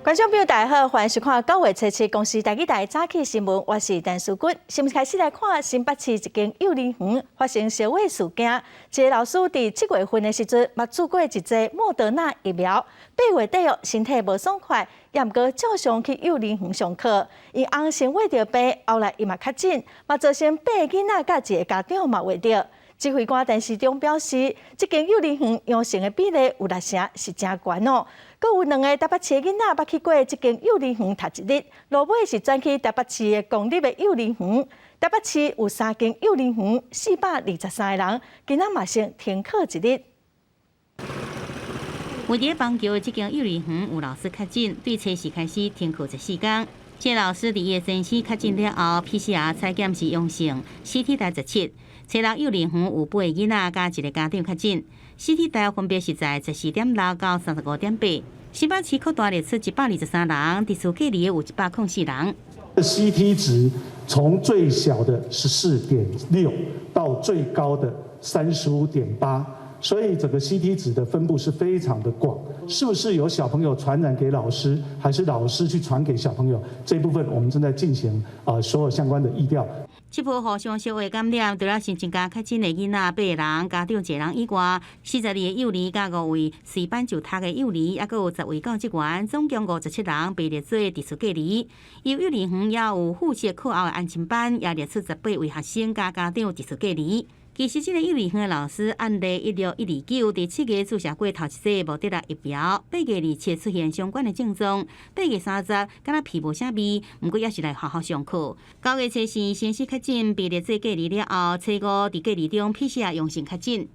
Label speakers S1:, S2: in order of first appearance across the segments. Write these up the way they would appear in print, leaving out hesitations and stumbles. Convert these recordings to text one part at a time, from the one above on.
S1: 觀眾朋友大家好，歡迎收看九月初七公視台語台早起新聞，我是陳淑君。新聞開始來看新北市一間幼兒園發生燒火事件，一个老師佇7月份的時陣，捌注過一劑莫德納疫苗，8月底哦，身體無爽快，也毋過照常去幼兒園上課。伊翁先患著病，後來伊嘛確診，嘛造成八个囡仔佮一个家長嘛患著。指揮官陳時中表示，這間幼兒園陽性的比例有六成，是誠懸哦。閣有兩个台北市的囡仔捌去過這間幼兒園讀一日，落尾是轉去台北市的公立的幼兒園。台北市有三間幼兒園，423個人，今仔嘛先停課一日。
S2: 位佇邦橋的這間幼兒園有老師確診，對初四開始停課14工。這老師佇伊的先生確診了後，PCR 採檢是陽性，CT 值17。初六幼兒園有八個囡仔佮一个家長確診，CT 值分別是在14.6到35.8。新北市擴大列出123人，佇厝隔離的有104人。
S3: CT 值從最小的14.6到最高的35.8，所以整個 CT 值的分布是非常的廣。是不是有小朋友傳染給老師，還是老師去傳給小朋友？這部分我們正在進行啊所有相關的疫調。
S2: 這波互相相會感染，除了新增加確診的囡仔八個人，家長一個人以外，42个幼兒佮五位隨班就讀的幼兒，猶閣有10位教職員，總共57人被列做佇厝隔離。由幼兒園也有負責課後的安親班，也列出18位學生佮家長佇厝隔離。其實，這个幼兒園的老師案例16129，佇7月注射過頭一劑莫德納疫苗，8月27出現相關的症狀，8月30，敢若鼻無啥味，毋過猶是來學校上課。9月初四，先生確診被列做隔離了後，初五佇隔離中 PCR 陽性確診。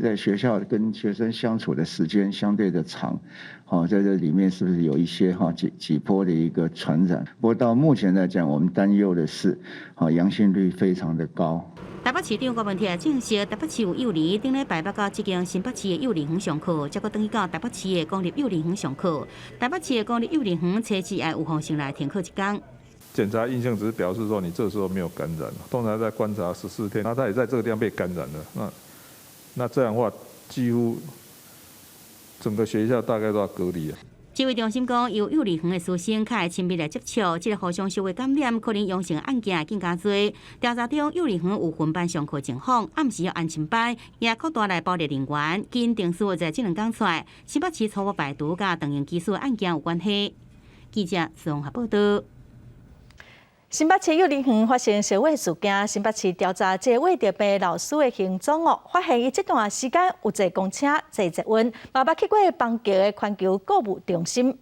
S4: 在學校跟學生相處的時間相對的長，好，在這裡面是不是有一些哈幾幾波的一個傳染？不過到目前來講，我們擔憂的是，好陽性率非常的高。
S2: 台北市長柯文哲證實，台北市有幼兒頂禮拜捌到這間新北市的幼兒園上課，才閣轉去到台北市的公立幼兒園上課。台北市的公立幼兒園初七也有予先來停課一工。
S5: 檢查陰性只是表示說你這時候沒有感染，通常在觀察14天，那他也在這個地方被感染了，那這樣的話，幾乎整個學校大概都要隔離啊。
S2: 指揮中心講，由幼兒園的師生較會親密來接觸，這个互相相會感染，可能陽性案件會更加濟。調查中，幼兒園有分班上課情況，暗時有安親班，也擴大來保留人員。緊定數在這兩工出來，新北市初步排除佮動用技術案件有關係。記者綜合報道。
S1: 新北市幼兒園發生燒火事件，新北市調查這個患著病老師的行蹤哦，發現伊這段時間有坐公車、坐捷運，嘛捌去過邦橋的環球購物中心。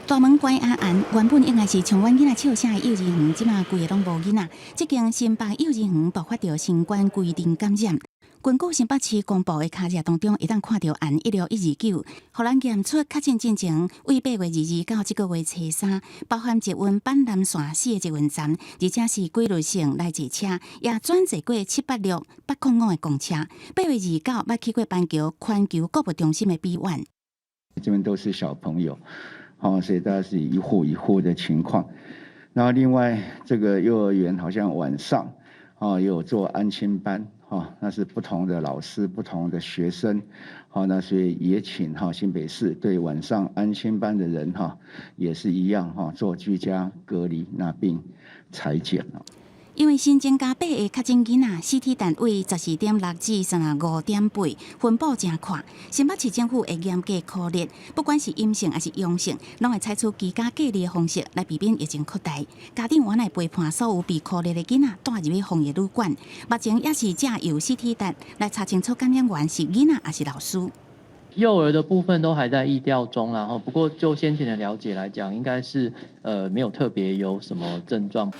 S6: 大門關絢絢，原本應該是充滿囡仔笑聲的幼兒園，這馬規个攏無囡仔。這間新北幼兒園爆發著新冠規陣感染。根據新北市公布的卡冊當中，會當看著案16129，予人驗出確診進前，為8月22到這個月初三，包含捷運板南線四個捷運站，而且是規律性來坐車，也轉坐過786、805的公車。8月29捌去過板橋環球購物中心的 B One。
S4: 這邊都是小朋友，哦，所以大概是一戶一戶的情況。然後另外這個幼兒園好像晚上，哦，有做安親班。哦，那是不同的老師、不同的學生，好，那所以也請哈新北市對晚上安親班的人哈，也是一樣哈，做居家隔離，那並採檢。
S6: 因為新增加八个確診囡仔，CT 值為14.6至35.8，分布誠闊。新北市政府會嚴格考慮，不管是陰性還是陽性，攏會採取居家隔離的方式來避免疫情擴大。家長原來陪伴所有被隔離的囡仔帶入去防疫旅館，目前也是藉由 CT 值來查清楚感染源是囡仔還是老師。
S7: 幼兒的部分都還在疫調中，然後不過就先前的了解來講，應該是沒有特別有什麼症狀。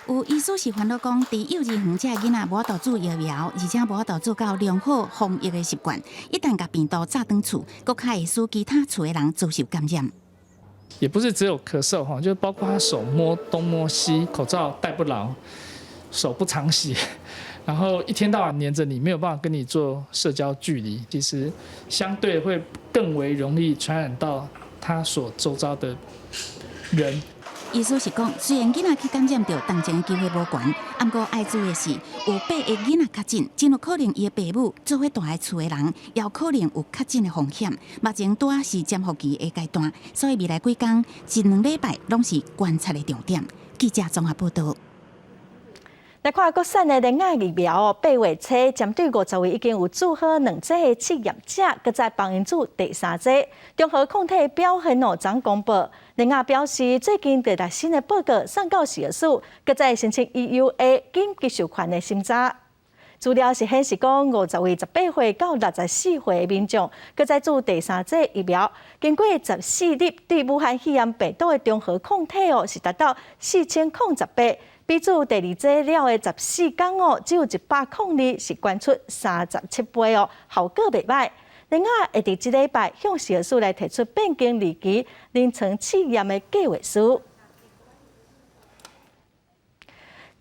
S6: 有醫師是煩惱講，佇幼兒園這个囡仔無法度注疫苗，而且無法度做到良好防疫的習慣，一旦共病毒炸轉厝，閣較會使其他厝的人遭受感染。
S8: 也不是只有咳嗽哈，就包括他手摸東摸西，口罩戴不牢，手不常洗。然後一天到晚黏著你，沒有辦法跟你做社交距離，其實相對會更為容易傳染到他所周遭的人。
S6: 意思是講，雖然囡仔去感染著，當前的機會無懸，毋過愛注意的是，有八个囡仔確診，真有可能伊的爸母做伙蹛佇厝的人，也有可能有確診的風險。目前拄仔是潛伏期的階段，所以未來幾工一兩禮拜攏是觀察的重點。記者綜合報道。
S1: 來看國產的聯亞疫苗，8月初針對50位已經有注好兩劑的試驗者，閣再幫𪜶注第三劑。中和抗體表現哦，昨公布。聯亞表示，最近得到新的報告送到食藥署，閣再申請 EUA 緊急授權的審查。資料是顯示講，50位18歲到64歲的民眾，閣再注第三劑疫苗，經過14日對武漢肺炎病毒的中和抗體哦，是達到4018。比注第二劑了的14工哦，只有102，是懸出37倍哦，效果袂䆀。另外，會佇這禮拜向食藥署來提出變更二期臨床試驗的計劃書。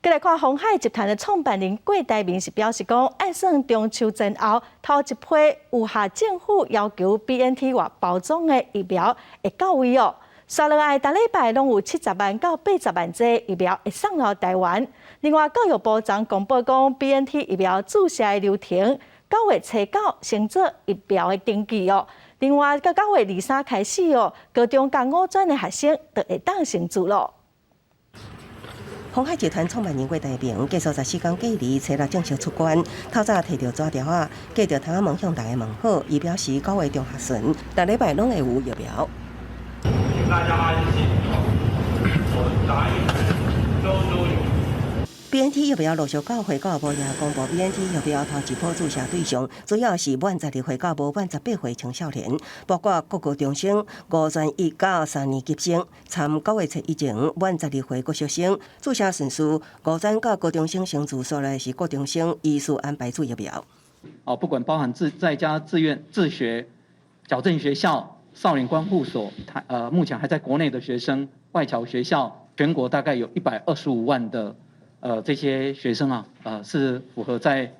S1: 閣來看鴻海集團的創辦人郭台銘是表示講，按算中秋前後頭一批有合政府要求 BNT 外包裝的疫苗會到位哦。紲落來，逐禮拜攏有70萬到80萬劑疫苗會送到台灣。另外，教育部昨公布講，BNT 疫苗注射的流程，9月初9先做疫苗的登記哦。另外，到9月23開始哦，高中佮五專的學生就會當先注咯。
S9: 鴻海集團創辦人郭台銘結束14工隔離，初六正式出關。透早提著紙條仔，隔著窗仔門向大家問好。伊表示9月中下旬，逐禮拜攏會有疫苗。
S10: 請大家安心，我答應週週有。
S9: BNT 疫苗陸續到會，教育部也公布 BNT 疫苗頭一波注射對象，主要是滿12歲到無滿18歲青少年，包括國高中生、五專一到三年級生，參9月初以前滿12歲國小生。注射順序，五專到高中生先注，紲來是國中生依序安排注疫苗。
S11: 哦，不管包含自在家自願自學、矯正學校、少年觀護所，台目前還在國內的學生、外僑學校，全國大概有125萬的這些學生啊，是符合在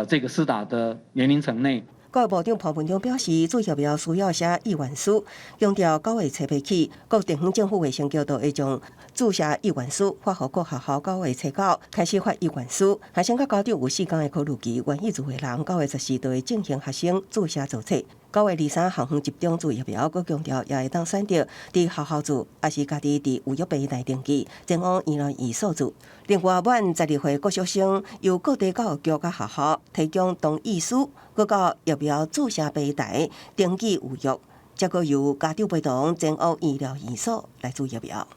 S11: 這個施打的年齡層內。
S9: 教育部長潘文忠表示，注疫苗需要寫意願書，強調9月初八起，各地方政府衛生局都會將注射意願書發予各學校。9月初9開始發意願書，學生佮家長有4工的考慮期，願意注的人9月14就會進行學生注射造冊。9月23校園集中注疫苗，閣強調也會當選擇佇學校注，抑是家己佇預約病台登記，前往醫療院所注。另外，滿12歲國小生由各地教育局佮學校提供同意書，閣到疫苗注射平台登記預約，才閣由家長陪同前往醫療院所來注疫苗。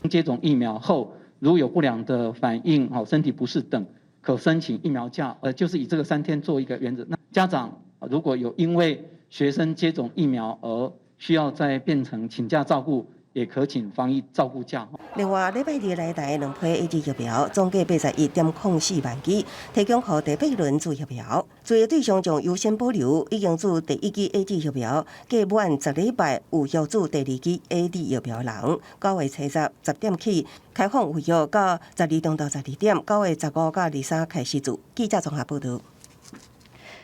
S11: 接種疫苗後，如有不良的反應、身體不適等，可申請疫苗假。就是以這個3天做一個原則。那家長如果有因為學生接種疫苗而需要再變成請假照顧，也可請防疫照顧假。
S9: 另外，禮拜二來台兩批 AZ 疫苗，總計81.04萬劑，提供予第八輪注疫苗。注的對象將優先保留已經注第一劑 AZ 疫苗，過滿10禮拜有效注第二劑 AZ 疫苗人。9月初10 10點起開放預約到12中晝12點，9月15到23開始注。記者綜合報道。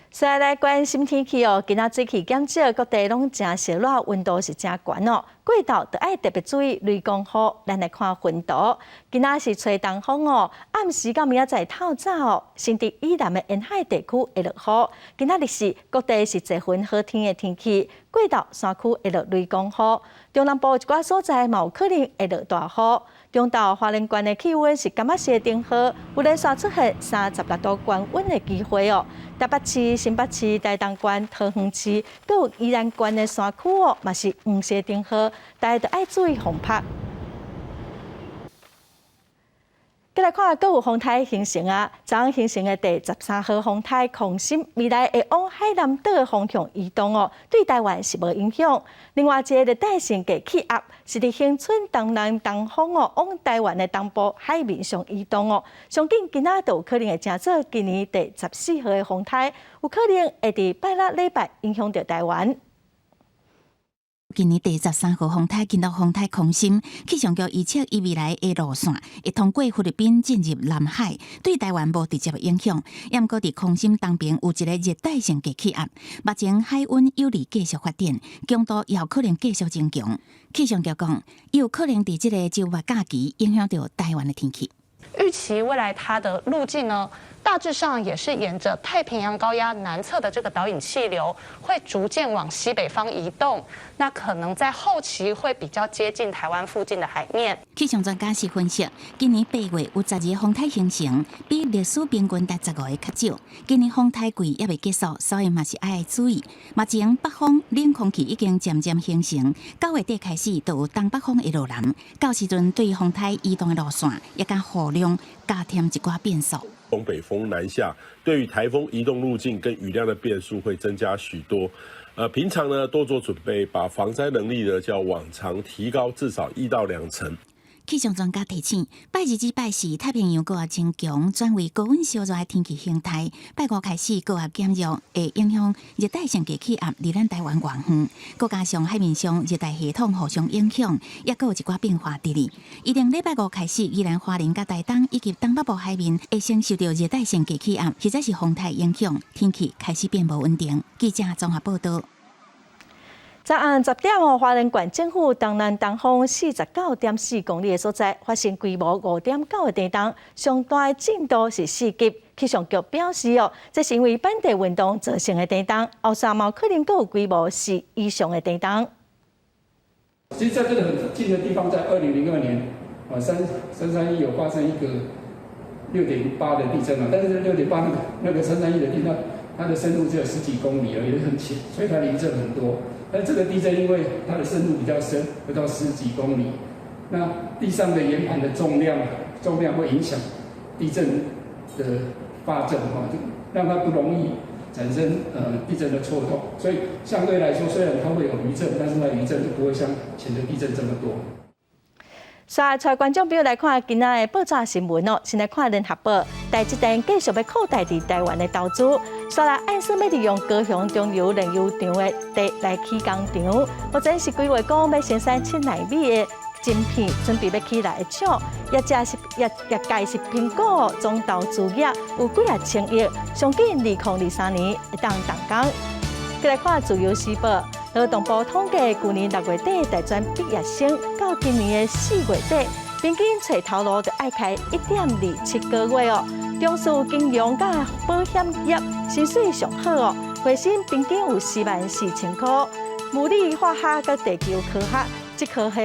S1: 再來關心天氣哦，今仔水氣減少，各地攏誠燒熱，溫度是誠懸哦。過晝就愛特別注意雷公雨。咱來看雲圖，今仔是吹東風哦，暗時到明仔載透早哦，新竹以南的沿海地區會落雨。今仔日是各地是濟雲好天的天氣，過晝山區會落雷公雨，中南部一寡所在嘛有可能會落大雨。中晝花蓮縣的氣溫是柑仔色燈號，有連續出現36度高溫的機會哦。台北市、新北市、台東縣、桃園市，閣有宜蘭縣的山區哦，嘛是黃色燈號，大家著愛注意防曬。閣來看，閣有風颱形成啊！昨形成的第13號風颱空心，未來會往海南島的方向移動哦，對台灣是無影響。另外一个熱帶性低氣壓是佇恒春東南東方哦，往台灣的東部海面上移動哦。上緊今仔就有可能會成做今年第14號的風颱，有可能會佇拜六禮拜影響著台灣。
S6: 今年第13號風颱，強度風颱空心，氣象局預測伊未來的路線會通過菲律賓進入南海，對台灣無直接的影響。毋過佇空心東邊有一个熱帶性低氣壓，目前海溫有利繼續發展，強度也有可能繼續增強。氣象局講，有可能佇這个週末假期影響著台灣的天氣。
S12: 預期未來它的路徑呢，大致上也是沿着太平洋高壓南側的這個導引氣流，會逐漸往西北方移動。那可能在後期會比較接近台灣附近的海面。
S6: 氣象專家是分析，今年8月有12個風颱形成，比歷史平均值15個較少。今年風颱季猶未結束，所以嘛是愛注意。目前北方冷空氣已經漸漸形成，9月底開始就有東北風會落來，到時陣對風颱移動的路線，也佮雨量加添一寡變數。
S13: 東北風南下，對於颱風移動路徑跟雨量的變數會增加許多。平常呢多做準備，把防災能力呢較往常提高至少1到2層。
S6: 氣象專家提醒，拜二至拜四太平洋高壓增強，轉為高溫燒熱的天氣形態。拜五開始高壓減弱，會影響熱帶性低氣壓離咱台灣偌遠。閣加上海面上熱帶系統互相影響，抑閣有一寡變化佇咧。預定禮拜五開始，宜蘭花蓮佮台東以及東北部海面會先受著熱帶性低氣壓或者是風颱影響，天氣開始變無穩定。記者綜合報道。
S1: 昨暗10點哦，花蓮縣政府東南東方49.4公里的所在發生規模5.9的地動，上大的震度是4級。氣象局表示哦，這是因為板塊運動造成的地動，後續嘛可能閣有規模4以上的地動。
S14: 其實，在這個很近的地方，在2002年啊，3.331有發生一個6.8的地震啊，但是6.8那個3.331的地震，它的深度只有十幾公里而已，很淺，所以它餘震很多。但這個地震因為它的深度比較深，會到十幾公里，那地上的岩盤的重量會影響地震的發震哈，就讓它不容易產生地震的錯動，所以相對來說，雖然它會有餘震，但是它餘震就不會像前的地震這麼多。
S1: 煞帶觀眾朋友來看今仔的報紙新聞哦，先來看聯合報，台積電繼續欲擴大佇台灣的投資，煞來暗示欲利用高雄中油煉油廠的地來起工廠，目前是規劃講欲生產7納米的晶片，準備欲起來的廠，業界是評估總投資額有幾仔千億，上緊2023年會當動工。閣來看《自由時報》，勞動部統計，舊年6月底大專畢業生到今年的4月底，平均揣頭路就愛開1.27個月哦。重視金融佮保險業薪水上好哦，月薪平均有44,000塊。物理、化學佮地球科學這科系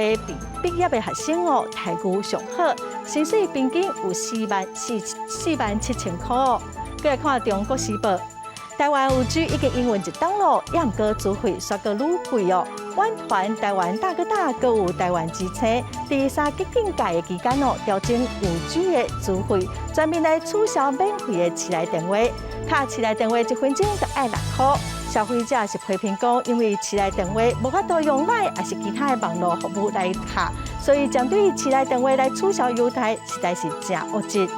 S1: 畢業的學生哦，待遇上好，薪水平均有47,000塊哦。閣來看《中國時報》。台灣5G 已經營運一冬咯，也毋過資費煞閣愈貴哦。遠傳台灣大哥大，閣有台灣之星，佇三級警戒的期間哦，調整5G 的資費，專門來取消免費的市內電話。敲市內電話一分鐘就愛6塊。消費者是批評講，因為市內電話無法度用 LINE，抑是其他的網路服務來敲，所以針對市內電話來取消優待，實在是誠惡質。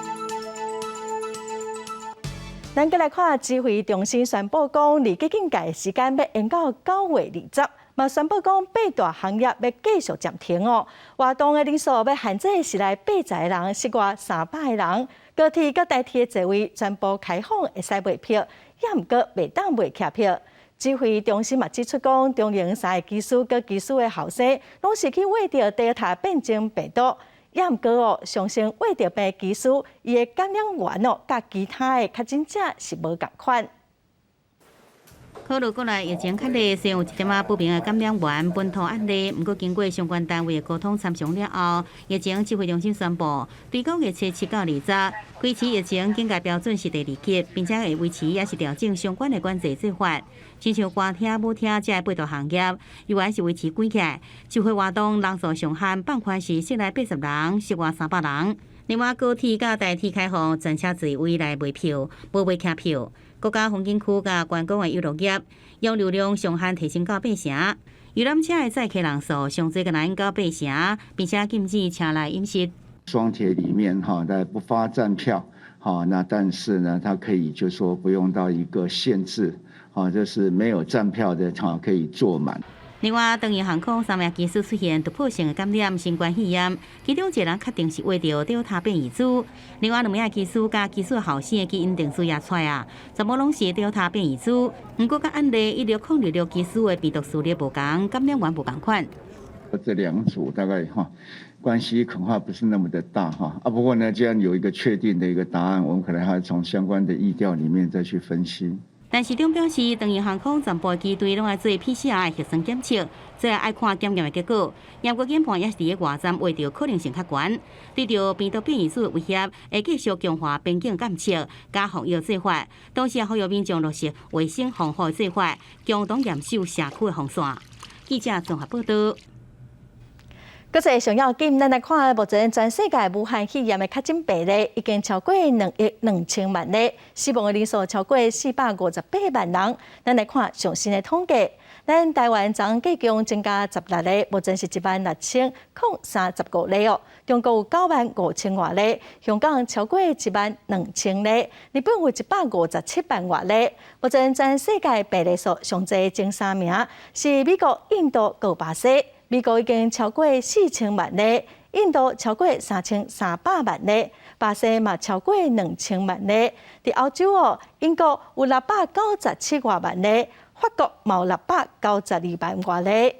S1: 咱閣來看指揮中心宣布講，二級警戒時間欲延到9月20，嘛宣布講八大行業欲繼續暫停哦。活動的人數欲限制室內80個人，室外300個人。高鐵佮台鐵的座位全部開放，會使賣票，也毋過袂當賣客票。指揮中心嘛指出講，中榮三个機師佮機師的後生，攏是去秽著德爾塔變種病毒。也毋過哦，相信秽著病機師伊的感染源哦，佮其他的確診者是無仝款。
S2: 考慮國內疫情較熱，雖然有一點仔不明的感染源本土案例，毋過經過相關單位的溝通參詳了後，疫情指揮中心宣布，對9月初7到20，維持疫情警戒標準是第二級，並且會維持抑是調整相關的管制做法。親像歌廳、舞廳這八大行業，依然是維持關起來。集會活動人數上限放寬是室內80人，室外300人。另外，高鐵佮台鐵開放全車座位來賣票，無賣客票。國家風景區佮觀光的遊樂業，容流量上限提升到八成。遊覽車的載客人數上濟個難到八成，並且禁止車內飲食。
S4: 雙鐵裡面哈，在不發站票，哈，那但是呢，它可以就說不用到一個限制，哈，就是沒有站票的哈，可以坐滿。
S2: 另外，長榮航空三名機師出現突破性的感染新冠肺炎，其中一個人確定是秽著德爾塔變異株。另外兩名機師佮機師後生的基因定序也出來啊，全部攏是德爾塔變異株。毋過佮案例16026機師的病毒序列無仝，感染源無仝款。
S4: 這兩組大概哈，關係恐怕不是那麼的大哈。啊，不過呢，既然有一個確定的一個答案，我們可能還要從相關的疫調裡面再去分析。
S2: 陳時中表示，長榮航空全部機隊攏愛做 PCR 核酸檢測，這愛看檢驗的結果。驗過檢判也是佇咧外站畫著可能性較懸。對著病毒變異株的威脅，會繼續強化邊境監測，佮防疫做法，同時也呼籲民眾落實衛生防護做法，共同嚴守社區的防線。記者綜合報道。
S1: 國際上要緊，咱來看目前全世界武漢肺炎的確診病例已經超過2億2千萬例，死亡的人數超過458萬人。咱來看上新的統計，咱台灣昨昏計共增加16例，目前是16,035例哦。中國有9萬5千外例，香港超過1萬2千例，日本有157萬外例。目前全世界病例數上濟前三名是美國、印度、佮巴西。美國已經超過4000萬例，印度超過3300萬例，巴西嘛超過2000萬例。佇歐洲哦，英國有697外萬例，法國嘛有692萬外例。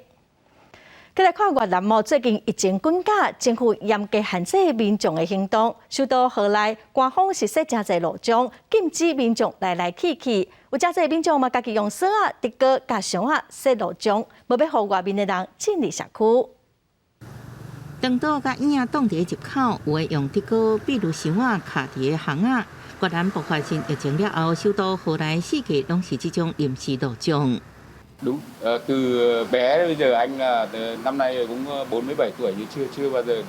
S1: 閣來看越南哦，最近疫情滾價，政府嚴格限制民眾的行動，首都河內官方是設誠濟路障，禁止民眾來來去去。有誠濟民眾嘛，家己用索仔、竹篙佮箱仔設路障，無欲予外面的人進入社區。
S15: 長桌佮椅仔擋佇入口，有的用竹篙，比如箱仔卡佇巷仔。越南爆發新疫情了後，首都河內四界攏是這種臨時路障。
S16: Đúng, từ bé bây giờ anh là năm nay cũng 47 tuổi nhưng chưa chưa bao giờ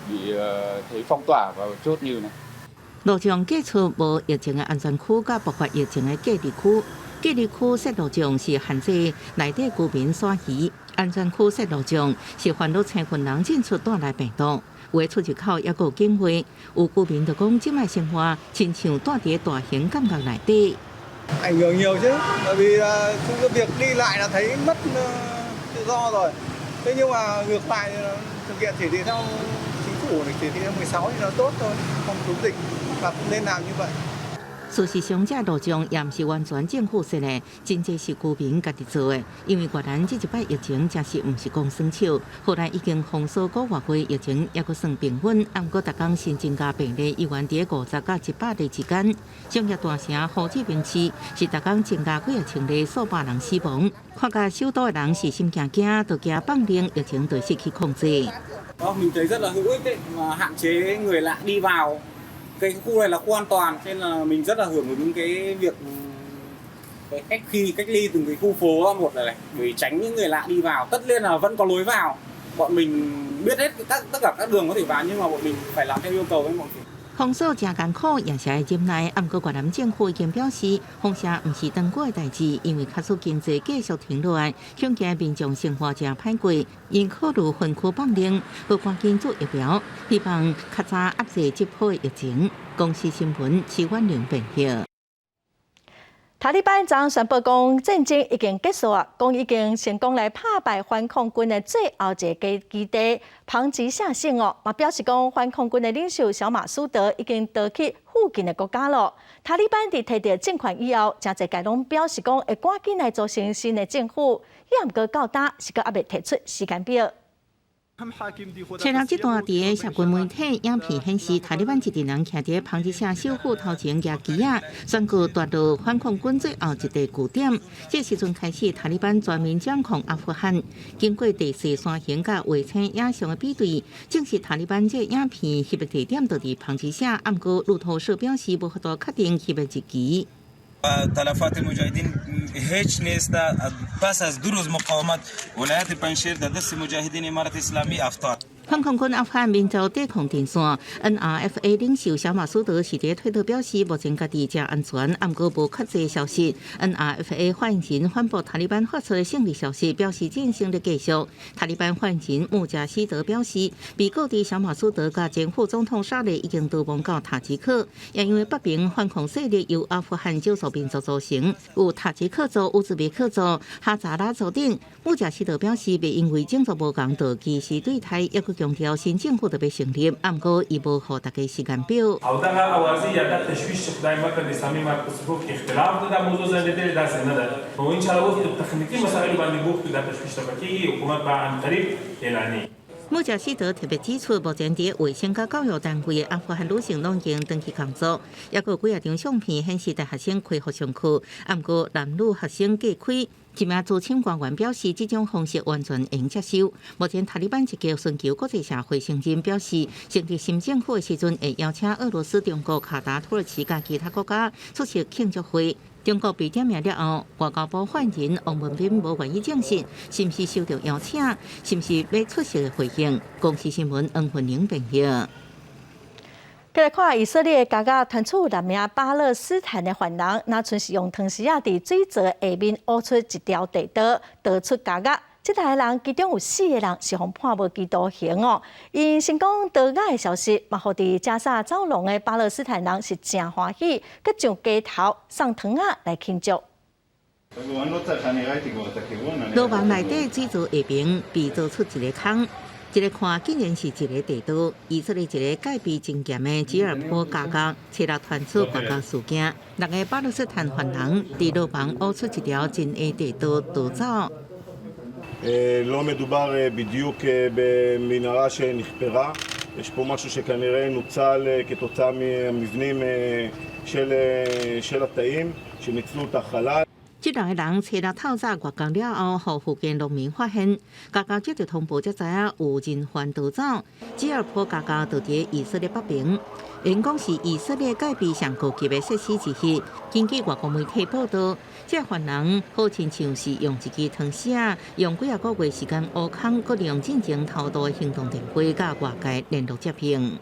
S16: bị thấy phong tỏa và chốt như này.
S15: 路障隔出無疫情的安全區，佮爆發疫情的隔離區。隔離區設路障是限制內底居民徙移，安全區設路障是煩惱青雲人進出帶來病毒。有的出入口猶閣有警衛，有居民就講，這擺生活親像蹛佇大型監獄內底。
S17: Ảnh hưởng nhiều chứ, bởi vì là cái việc đi lại là thấy mất tự do rồi. Thế nhưng mà ngược lại thực hiện chỉ thị theo chính phủ chỉ thị 16 thì nó tốt thôi, phòng chống dịch và cũng nên làm như vậy.
S15: 事實上，這路障也毋是完全政府設的，真濟是居民家己做的。因為越南這一擺疫情真是毋是講耍笑，後來已經封鎖五個月，疫情猶閣算平穩。毋過，逐工新增加病例依然佇50到100例之間。商業大城胡志明市是逐工增加幾仔千例，數百人死亡。看甲首都的人是心驚驚，就驚放任疫情就失去控制。
S18: Mình thấy rất là hữu ích đấy, mà hạn chế người lạ đi vào cái khu này là khu an toàn, nên là mình rất là hưởng ứng cái việc cái cách khi cách ly từng cái khu phố một này này để tránh những người lạ đi vào. Tất nhiên là vẫn có lối vào, bọn mình biết hết các tất cả các đường có thể vào nhưng mà bọn mình phải làm theo yêu cầu với mọi người.
S15: 封鎖誠艱苦，也是愛忍耐。毋過越南政府已經表示，封城毋是長久的代誌，因為假使經濟繼續停落來，恐驚民眾生活誠歹過。𪜶考慮分區放令，閣趕緊注疫苗，希望較早壓制這波疫情。公視新聞，徐婉玲編譯。
S1: 塔利班昨宣布講戰爭已經結束啊，講已經成功來拍敗反抗軍的最後一个基地龐吉舍省哦，嘛表示講反抗軍的領袖小馬蘇德已經逃去附近的國家咯。塔利班佇提著政權以後，誠濟界攏表示講會趕緊來組成新的政府，也毋過到今是閣猶未提出時間表。
S15: 前日這段佇社群媒體影片顯示，塔利班一隊人徛佇龐吉舍首府頭前舉旗仔，宣告奪落反抗軍最後一塊據點。這時陣開始，塔利班全面掌控阿富汗。經過地勢山形佮衛星影像的比對，證實塔利班這影片翕的地點就佇龐吉舍。毋過路透社表示無法度確定翕的日期。
S19: تلفات مجاهدین هیچ نیست پس از 2 روز مقاومت ولایت پنجشیر در دست مجاهدین امارت اسلامی افتاد。
S15: 反抗軍阿富汗民族抵抗陣線 NRFA 領袖小馬蘇德是佇推特表示，目前家己誠安全，毋過無確切消息。NRFA 發言人反駁塔利班發出的勝利消息，表示戰爭咧繼續。塔利班發言人穆賈希德表示，被告知小馬蘇德佮前副總統沙雷已經逃亡到塔吉克，也因為北邊反抗勢力由阿富汗少數民族組成，有塔吉克族、烏茲別克族、哈扎拉族等。穆賈希德表示，袂因為種族無仝就歧視對待，猶閣強調新政府著欲成立，毋過伊無予大家時間表。
S20: او دغه اوازې یا دا تشویش چې خدای مه کړه د اسلامي امارت په صفوف کې اختلاف د دا موضوع ځنډېدلې داسې نه ده نو ان شاء الله اوس د تخنیکي مسایلو باندې بوخت دا تشویش رفع کېږي حکومت به عن قریب اعلانېږي.
S15: 穆賈希德特別指出，目前佇衛生佮教育單位的阿富汗女性攏已經轉去工作，抑閣有幾仔張相片顯示大學生恢復上課，毋過男女學生隔開。一名資深官員表示，這種方式完全會用接受。目前塔利班積極尋求國際社會承認，表示成立新政府的時陣會邀請俄羅斯、中國、卡達、土耳其佮其他國家出席慶祝會。中國被點名了後，外交部發言人汪文斌無願意證實，是毋是受到邀請，是毋是欲出席的回應。公視新聞黃芬玲編譯。
S1: 繼來看以色列加甲傳出六名巴勒斯坦的犯人，若賰是用湯匙仔佇水槽下面挖出一條地道，逃出監獄。這六个人其中有四個人是予判無期徒刑哦。𪜶成功逃獄的消息，嘛，予佇加薩走廊的巴勒斯坦人是誠歡喜，閣上街頭送糖仔來慶祝。
S15: 牢房內底水槽下邊被鑿出一个空。這个看竟然是一个地道，以色列一个戒備真嚴的吉爾波監獄，初六傳出外交事件，六个巴勒斯坦犯人佇牢房挖出一條真的地道逃走。
S21: לא מדובר בדיוק במנהרה שנחפרה, יש פה משהו שכנראה נוצל כתוצאה מהמבנים של התאים שניצלו את החלל.
S15: 這六个人初六透早外工了後，予附近農民發現，監獄接到通報才知影有人犯逃走。吉爾波監獄就佇以色列北邊，𪜶講是以色列戒備上高級的設施之一。根據外國媒體報道，這个犯人好親像是用一支湯匙仔，用幾仔個月時間挖空，閣利用進前偷渡的行動電話佮外界聯絡接應。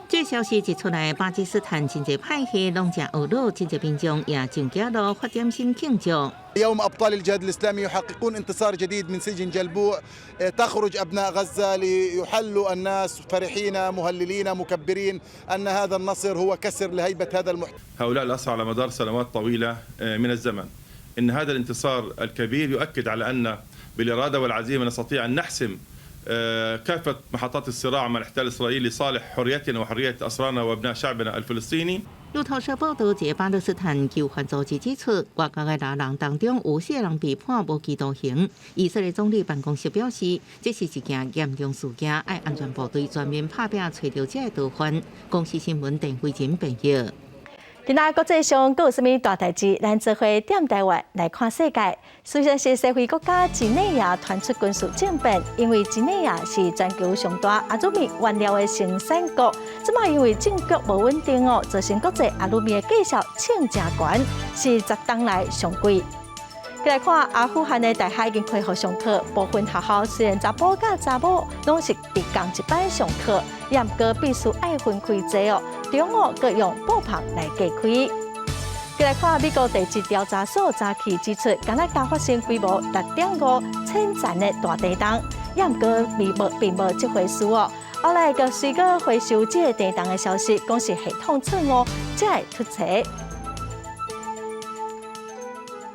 S15: 這消息一出來，巴基斯坦真濟派系攏誠懊惱，真濟民眾也上街路發點心慶祝。
S22: اليوم أبطال الجهاد الإسلامي يحققون انتصار جديد من سجن جلبوع، تخرج أبناء غزة ليحلوا الناس فرحين مهللين مكبرين أن هذا النصر هو كسر لهيبة هذا المحتل.
S23: هؤلاء الأسرى على مدار سنوات طويلة من الزمن، إن هذا الانتصار الكبير يؤكد على أن بالإرادة والعزيمة نستطيع أن نحسم كافة محطات الصراع مع الاحتلال الإسرائيلي لصالح حريتنا وحرية أسرانا وأبناء شعبنا الفلسطيني.
S15: 路透社報道，一个巴勒斯坦囚犯組織指出，外國的六人當中有四个人被判無期徒刑。以色列總理辦公室表示，這是一件嚴重事件，愛安全部隊全面拍拚揣著這个逃犯。公視新聞鄧慧珍編譯。
S1: 今仔國際上閣有啥物大代誌？咱做伙踮台灣來看世界。雖然是西非國家幾內亞傳出軍事政變，因為幾內亞是全球上大阿魯米原料的生產國，這擺因為政局無穩定哦，造成國際阿魯米的價數衝誠懸，是10冬來上貴。來看阿富汗的大學已經恢復上課，部分學校雖然查埔佮查某攏是佇仝一班上課，也毋過必須愛分開坐哦。中午閣用布棚來隔開。來看美國地質調查所早起指出，加拿大發生規模6.5千層的大地動，也毋過並無這回事哦。後來閣隨閣回收這个地動的消息，講是系統錯誤，才會出錯。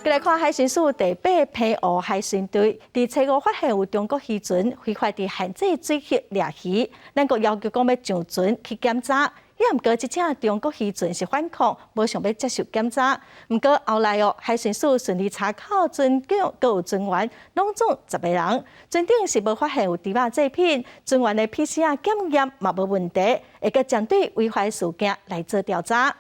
S1: 來看海巡署第八澎湖海巡隊，佇初五發現有中國漁船非法佇限制水域掠魚，咱國要求講欲上船去檢查，也毋過這隻中國漁船是反抗，無想欲接受檢查。毋過後來哦，海巡署順利查扣船長，閣有船員，攏總10個人，船頂是無發現有豬肉製品，船員的 PCR 檢驗嘛無問題，會閣針對違法事件來做調查。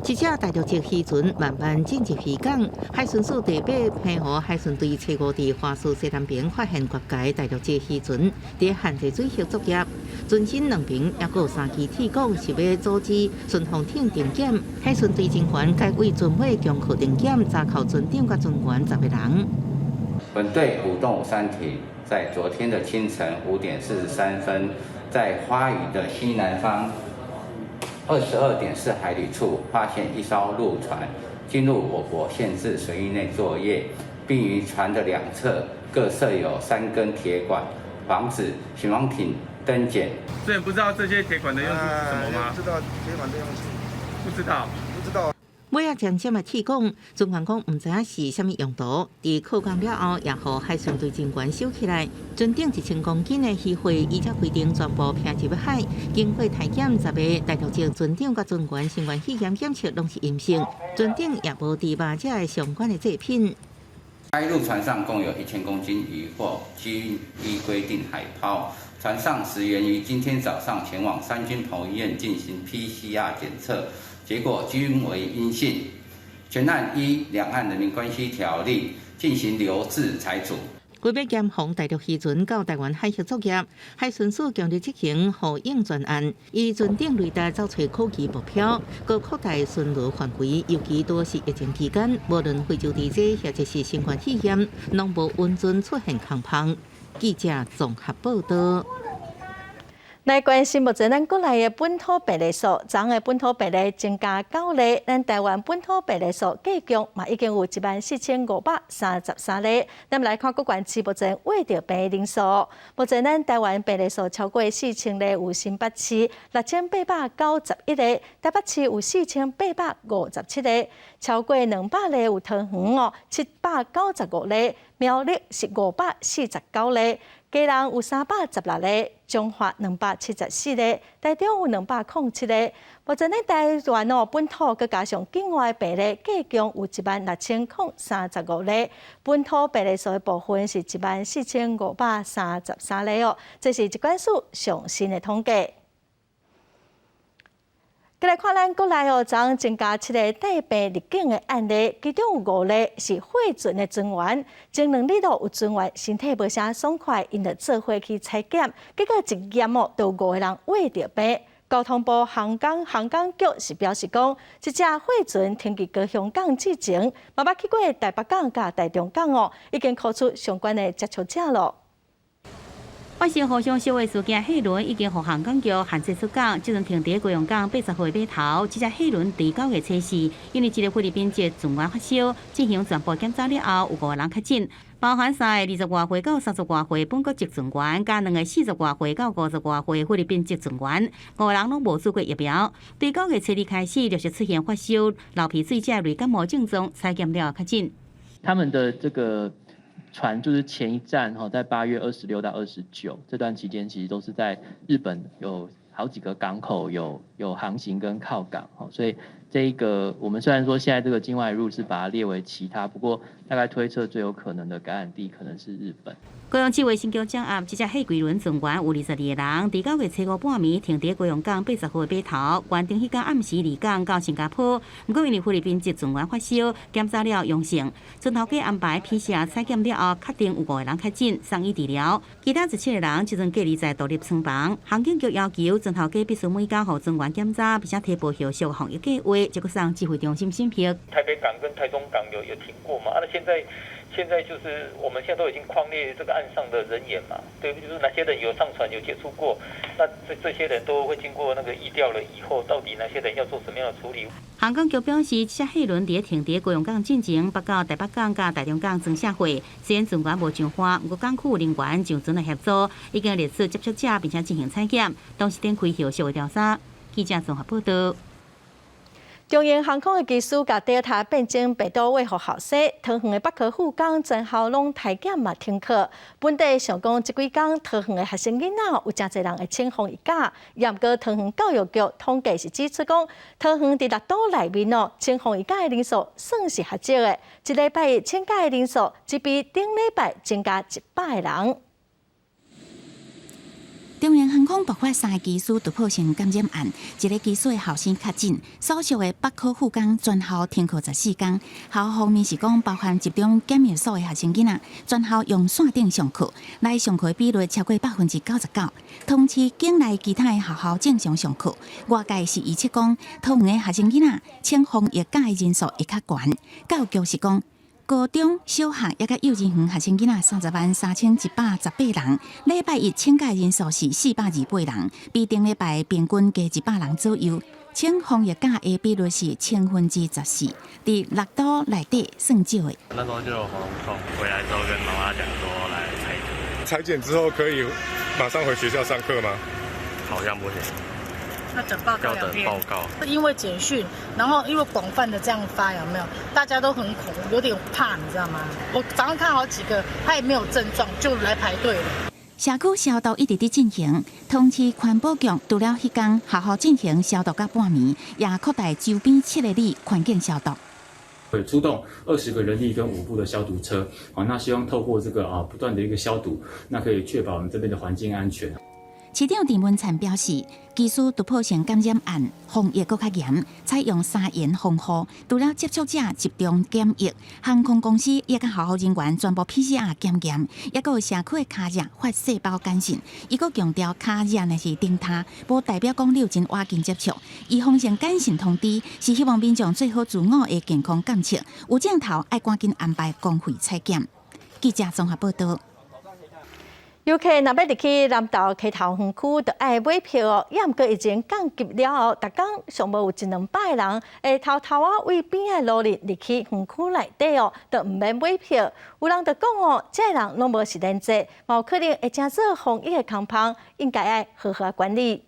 S15: 這隻大陸籍漁船慢慢進入漁港，海巡署第八澎湖海巡隊初五佇花嶼西南邊發現越界大陸籍漁船佇限制水域作業，船身兩邊抑閣有三支鐵管，是欲阻止順風艇定檢。海巡隊人員改為船尾強扣定檢，查扣船長佮船員10個人。
S24: 本隊鼓動三艇在昨天的清晨5點43分，在花嶼的西南方22.4海里處發現一艘陸船進入我國限制水域內作業，並於船的兩側各設有三根鐵管，防止巡防艇登檢。
S10: 所以不知道這些鐵管的用處是什麼嗎？
S22: 不知道鐵管的用處。
S10: 不知道。
S22: 不知道。
S15: 尾仔漸漸的鐵管，船員講毋知影是啥物用途。佇扣工了後，也予海巡隊人員收起來。船頂1000公斤的漁貨，依照規定全部拋入海。經過體檢，10个大陸籍船長佮船員新冠肺炎檢測攏是陰性，船頂也無豬肉這个相關的製品。
S24: 該陸船上共有1000公斤漁獲，均依規定海拋。船上10員於今天早上前往三軍彭醫院進行 PCR 檢測，結果均為陰性。全案依《兩岸人民關係條例》進行留置裁處。
S15: 為欲嚴防大陸漁船到台灣海域作業，海巡署強力執行呼應專案，以船頂雷達找揣可疑目標，閣擴大巡邏範圍，尤其多是疫情期間，無論非洲地災或者是新冠肺炎，攏無穩準出現空縫。記者綜合報道。
S1: 來關心目前咱國內的本土病例數，昨昏的本土病例增加九例，咱台灣本土病例數計共嘛已經有14,533例。咱來看各縣市目前秽著病的人數，目前咱台灣病例數超過4000例，有新北市6891例，台北市有4857例，超過200例有桃園哦795例，苗栗是549例。基隆有316例，彰化274例，台中有207例。目前咱台灣哦本土閣加上境外病例，計共有16,035例。本土病例數的部分是14,533例哦。這是疾管署上新的統計。閣來看咱國內哦，昨昏增加七个帶病入境的案例，其中有五例是貨船的船員。前兩日都有船員身體無啥爽快，𪜶就做伙去採檢，結果一驗哦，就有五個人秽著病。交通部航港航港局是表示講，這隻貨船停佇高雄港之前，嘛捌去過台北港佮台中港哦，已經扣出相關的接觸者囉。
S2: 發生互相燒的事件，貨輪已經予航港局限制出港，這陣停佇高雄港80號碼頭。這隻貨輪佇9月初四，因為一個菲律賓籍船員發燒，進行全部檢查了後，有五個人確診，包含三个20外歲到30外歲本國籍船員，佮兩个40外歲到50外歲菲律賓籍船員，五個人攏無注過疫苗。對9月初二開始，陸續出現發燒、流鼻水這類感冒症狀，採檢了後確診。
S3: 他們的這個船就是前一站哈，在8月26到29這段期間，其實都是在日本有好幾個港口有航行跟靠港，所以這一個我們雖然說現在這個境外入是把它列為其他，不過大概推測最有可能的感染地可能是日本。
S2: 高雄市衛生局掌握，這隻貨櫃輪船員有22個人，佇9月初五半暝停佇高雄港80號碼頭，原定彼工暗時離港到新加坡，毋過因為菲律賓籍船員發燒，檢查了陽性，船頭家安排 PCR 採檢了後，確定有五個人確診，送醫治療，其他17個人這陣隔離在獨立艙房。航警局要求船頭家必須每工予船員檢查，並且提報後續防疫計劃，這閣送指揮中心審核。
S5: 台北港跟台中港有停過嘛？啊，那現在就是我們現在都已經匡列這個岸上的人員嘛，對，就是哪些人有上船有接觸過，那這些人都會經過那個疫調了以後，到底哪些人要做什麼樣的處理？
S2: 航港局表示，這隻貨輪佇停佇高雄港進前，北到台北港佮台中港裝卸貨，雖然船員無上岸，毋過港區人員上船來協助，已經列出接觸者，並且進行採檢，同時展開後續的調查。記者綜合報道。
S1: 長榮航空的機師共德爾塔變種病毒餵予後生，桃園的北科附工全校攏篩檢嘛停課。本地想講，這幾工桃園的學生囡仔有誠濟人會請防疫假，毋過桃園教育局統計是指出講，桃園佇六都內面哦，請防疫假的人數算是較少的，一禮拜請假的人數只比頂禮拜增加100個人。
S6: 長榮航空爆發三个機師突破性感染案，一个機師的後生確診，所屬的北科附工全校停課14工。學校方面是講，包含集中檢疫所的學生囡仔，全校用線頂上課，來上課比率超過99%。同時，境內其他的學校正常上課。外界是預測講，桃園的學生囡仔請防疫假的人數會較懸。教育局是講，高中小學抑佮幼稚園學生囡仔303,118人，禮拜一請假人數是428人，比頂禮拜平均加100人左右。請防疫假的比率是14%，佇六都內底算少的。
S7: 那時候就有喉嚨痛，回來之後跟媽媽講說來採檢。
S8: 採檢之後可以馬上回學校上課嗎？
S7: 好像不行。
S25: 那等報告。
S7: 要等報告。
S25: 因為簡訊，然後因為廣泛的這樣發，有沒有？大家都很恐，有點怕，你知道嗎？我早上看好幾個，他也沒有症狀，就來排隊了。
S6: 社區消毒一直佇進行，桃市環保局除了彼工學校進行消毒到半暝，也擴大周邊7里環境消毒。
S20: 會出動20個人力跟5部的消毒車，好，那希望透過這個啊不斷的一個消毒，那可以確保我們這邊的環境安全。
S6: 市長鄭文燦表示，疑似突破性感染案防疫閣較嚴，採用三嚴防護，除了接觸者集中檢疫，航空公司也佮學校人員全部 PCR 檢驗，抑閣有社區的跤跡發細胞簡訊。伊閣強調，跤跡若是釘踏，無代表講你有真倚近接觸。預防性簡訊通知是希望民眾做好自我的健康監測，有症頭愛趕緊安排公費採檢。記者綜合報道。
S1: 遊客若欲入去南投溪頭園區，就愛買票哦。抑毋過疫情降級了後，逐工上無有一兩百个人會偷偷仔對邊仔路入去園區內底哦，就毋免買票。有人就講哦，這个人攏無實聯制，嘛有可能會成做防疫的空縫，應該愛好好管理。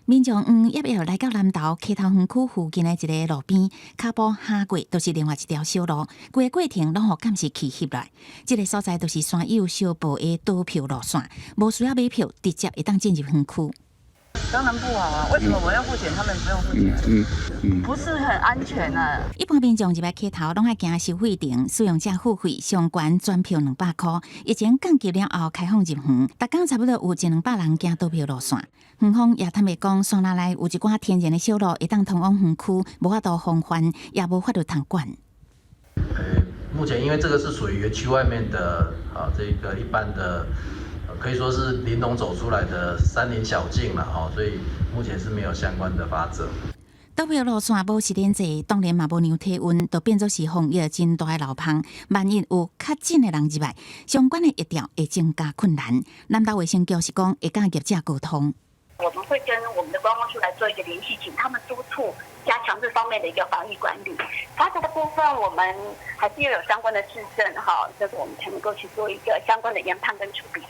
S6: 民眾黃業來到南投溪頭園區附近的一个路邊，跤步行過，就是另外一條小路，規个過程攏予監視器翕來。這个所在就是山友相報的逃票路線，無需要買票，直接會當進入園區。
S9: 當然不好啊！為什麼我要付錢，他們不用付錢？不是很安全啊！
S6: 一般民眾入來溪頭，攏愛經收費亭，使用者付費上懸全票200箍。疫情降級了後，開放入園，逐工差不多有一兩百人行逃票路線。園方也坦白講，山林內有一寡天然的小路，會當通往園區，無法度防範，也無法度通管。
S11: 目前因為這個是屬於園區外面的啊，這個一般的。可以說是林農走出來的山林小徑了哦，所以目前是沒有相關的罰則。
S6: 逃票路線無實聯制，當然嘛無量體溫，就變做是防疫真大的漏縫。萬一有確診的人入來，相關的疫調會增加困難。南投衛生局是講會佮業者溝通。
S12: 我們會跟我們的觀光處來做一個聯繫，請他們督促加強這方面的一個防疫管理。罰則的部分，我們還是要有相關的事證，哈，這個我們才能夠去做一個相關的研判跟處理。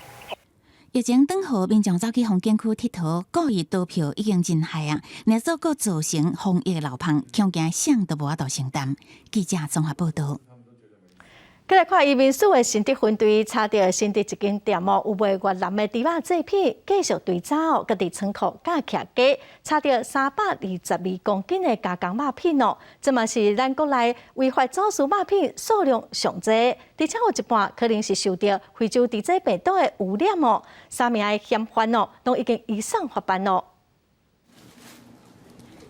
S6: 疫情轉好，民眾走去風景區𨑨迌，故意逃票已經真害啊！若做閣造成防疫漏縫，恐驚誰都無法度承擔。記者綜合報道。
S1: 過來看移民署的新竹分隊查著新竹一間店哦，有賣越南的豬肉製品，繼續追查哦，閣佇倉庫佮徛架，查著322公斤的加工肉品哦，這嘛是咱國內違法走私肉品數量上濟，而且有一半可能是受著非洲豬瘟病毒的污染哦，三名的嫌犯哦，攏已經移送法辦咯。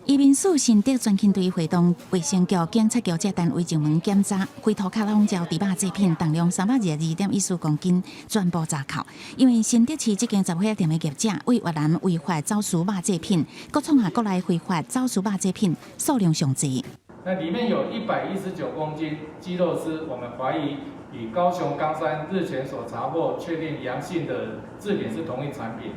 S6: 移民署新竹專勤隊會同衛生局、警察局這單位上門檢查，規塗跤攏趠豬肉製品，重量322.14公斤，全部查扣。因為新竹市這間雜貨店的業者對越南違法走私肉製品，閣創下國內非法走私肉製品數量上濟。
S20: 那裡面有119公斤雞肉絲，我們懷疑與高雄岡山日前所查獲確定陽性的製品是同一產品。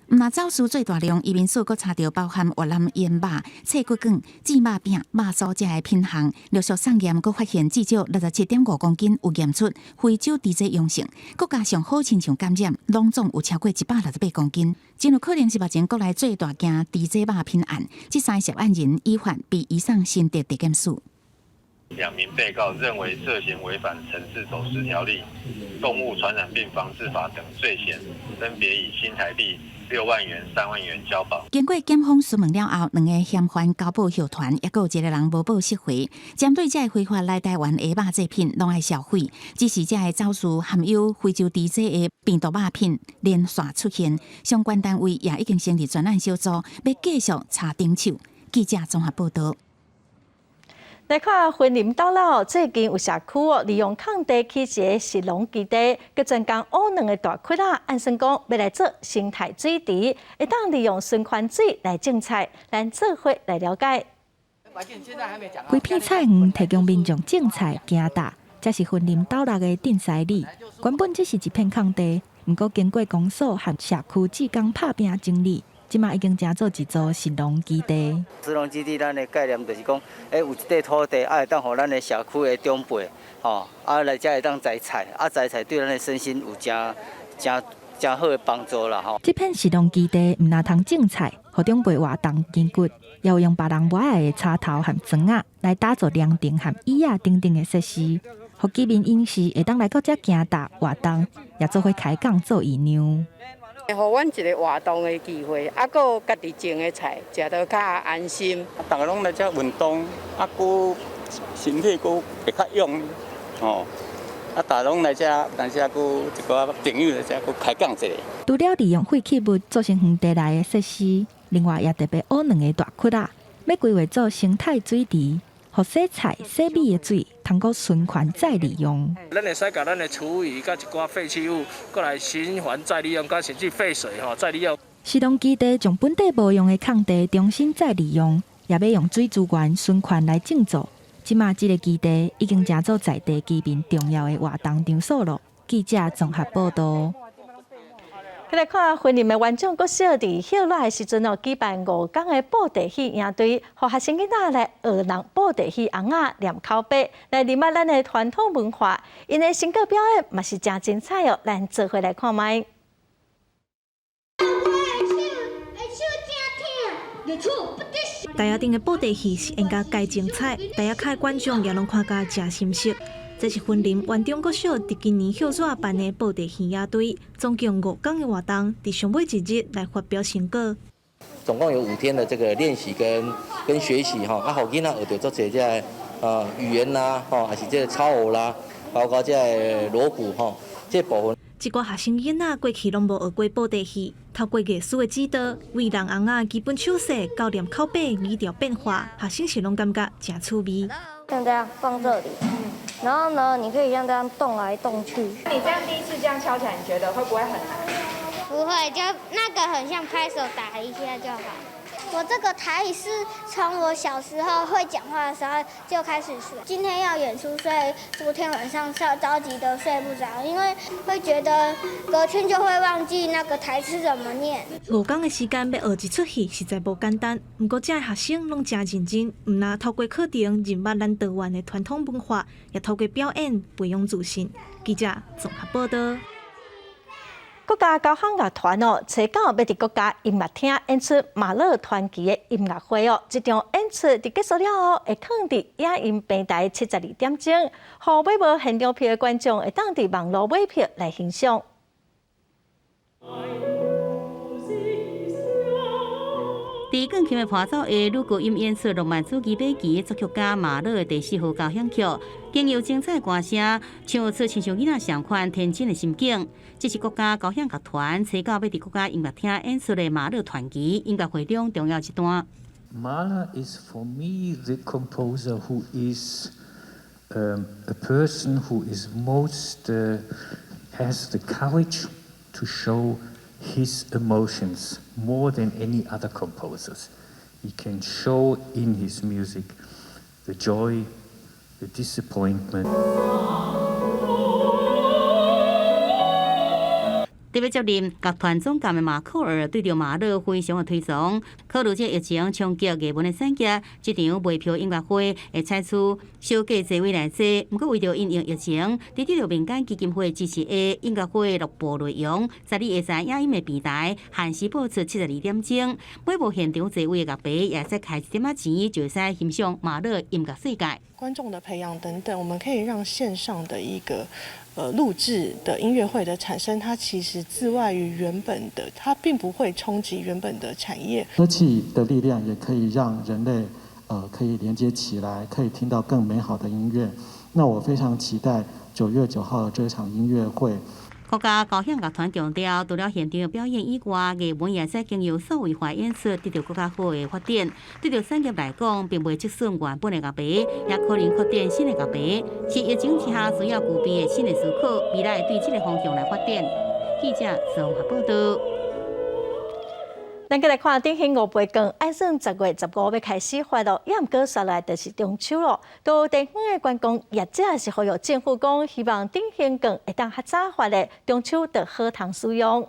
S6: 毋但走私最大量，移民署閣查著包含越南醃肉、脆骨卷、煎肉餅、肉酥這个品項，陸續送驗，閣發現至少67.5公斤有驗出非洲豬瘟陽性，閣加上好親像感染，攏總有超過168公斤，真有可能是目前國內最大件豬瘟肉品案。這三个涉案人依法被移送新竹地檢署。
S13: 兩名被告認為涉嫌違反城市走私條例、動物傳染病防治法等罪嫌，分別以新台幣6萬元、3萬元交保。
S6: 經過檢方詢問了後，兩个嫌犯交保後傳，抑閣有一个人無保釋回。針對這个非法來台灣的肉製品，攏愛銷毀。只是這个走私含有非洲豬瘟的病毒肉品連續出現，相關單位也已經成立專案小組，欲繼續查頂手。記者綜合報道。
S1: 來看雲林斗六，最近有社區哦，利用空地起一个食農基地，閣專工挖兩个大窟仔，按算講欲來做生態水池，會當利用循環水來種菜，咱做伙來了解。
S14: 規片菜園提供民眾種菜、行踏，這是雲林斗六的鎮西里。原本這是一片空地，毋過經過公所和社區志工拍拚整理，這馬已經成做一座食農基地。
S26: 食農基地，咱的概念就是講，有一塊土地，會當予咱的社區的長輩，吼，來遮會當栽菜，栽菜對咱的身心有誠誠誠好的幫助啦，吼。
S14: 這片食農基地毋但通種菜，予長輩活動筋骨，也有用別人無愛的柴頭和磚仔來打造涼亭和椅仔等等的設施，予居民閒時會當來到遮行踏活動，也做伙開講做義娘。
S4: 予阮一个活動的機會，啊，閣家己種的菜，食得較安心。
S16: 逐家攏來遮運動，啊，閣身體閣會較勇，吼。啊，逐家攏來遮，但是啊，閣一寡朋友來遮，閣開講一下。
S14: 除了利用廢棄物做成園地內的設施，另外也特別挖兩个大窟仔，欲規劃做生態水池，予洗菜、洗米的水通閣循環再利用。
S17: 咱會使共咱的廚餘佮一寡廢棄物，閣來循環再利用，佮甚至廢水吼再利用。
S14: 石龍基地將本地無用的空地重新再利用，也欲用水資源循環來種作。這馬這个基地已經成做在地居民重要的活動場所囉。記者綜合報導。
S1: 來看雲林的員長國小佇歇熱的時陣哦，舉辦五工的布袋戲營隊，予學生囡仔來學弄布袋戲尪仔念口白，來認捌咱的傳統文化。𪜶的成果表演嘛是誠精彩哦，咱做伙來看覓。
S20: 大窑鎮的布袋戲是演甲蓋精彩，大窑跤的觀眾也攏看甲誠心適。這是雲林員中國小佇今年歇熱辦的布袋戲營隊，總共五工的活動，佇上尾一日來發表成果。
S18: 總共有5天的這個練習跟學習吼，啊，予囡仔學著足濟這个語言啦，吼，還是這个操偶啦，包括這个鑼鼓吼，這個部分。
S20: 這寡學生囡仔過去攏無學過布袋戲，透過藝師的指導，為人尪仔基本手勢到念口白、語調變化，學生是攏感覺誠趣味。
S22: 像這樣放這裡，然後呢，你可以像這樣動來動去。
S23: 你這樣第一次這樣敲起來，你覺得會不會很難？
S22: 不會，就那個很像拍手打一下就好。我這個台語是從我小時候會講話的時候就開始學。今天要演出，所以昨天晚上着急得睡不着，因為會覺得隔天就會忘記那個台詞怎麼念。
S20: 五工的時間欲學一齣戲實在無簡單，毋過遮的學生攏誠認真，毋但透過課程認捌咱台灣的傳統文化，也透過表演培養自信。記者綜合報導。
S1: 國家交響樂團哦，初九欲佇國家音樂廳演出馬勒傳奇的音樂會哦。這場演出佇結束了後，會囥佇影音平台72點鐘，予買無現場票的觀眾會當佇網路買票來欣賞。
S2: 佇鋼琴的伴奏下，女高音演出浪漫主義晚期作曲家馬勒的第四號交響曲，經由精彩歌聲，唱出親像囡仔仝款天真的心境。這是國家交響樂團初九欲佇國家音樂廳演出的馬勒傳奇音樂會中重要一段。
S24: Mahler is for me the composer who is a person who is most has the courage to show his emotions more than any other composers. He can show in his music the joy, the disappointment.
S2: 特別接任樂團總監的馬克爾對著馬勒非常的推崇。考慮這疫情衝擊藝文的產業，這場賣票音樂會會採取小價座位來坐。毋過為著因應疫情，佇得著民間基金會支持下，音樂會錄播內容，十二會在影音的平台限時播出72點鐘。買無現場座位的樂迷也會使開一點仔錢，就會使欣賞馬勒音樂世界。
S25: 觀眾的培養等等，我們可以讓線上的一個錄製的音樂會的產生，它其實自外於原本的，它並不會衝擊原本的產業。
S26: 科技的力量也可以讓人類可以連接起來，可以聽到更美好的音樂。那我非常期待9月9號的這場音樂會。
S2: 國家交響樂團強調，除了現場表演以外，藝文也使經由數位化演出得到閣較好的發展。對著產業來講，並袂折損原本的樂迷，也可能擴展新的樂迷，是疫情之下需要具備的新的思考，未來會對這个方向來發展。記者綜合報導。
S1: 咱閣來看鼎興五倍券，按算10月15欲開始發囉，也毋過煞來就是中秋囉。都地方的觀光業者是呼籲政府講，希望鼎興券會當較早發咧，中秋就好通使用。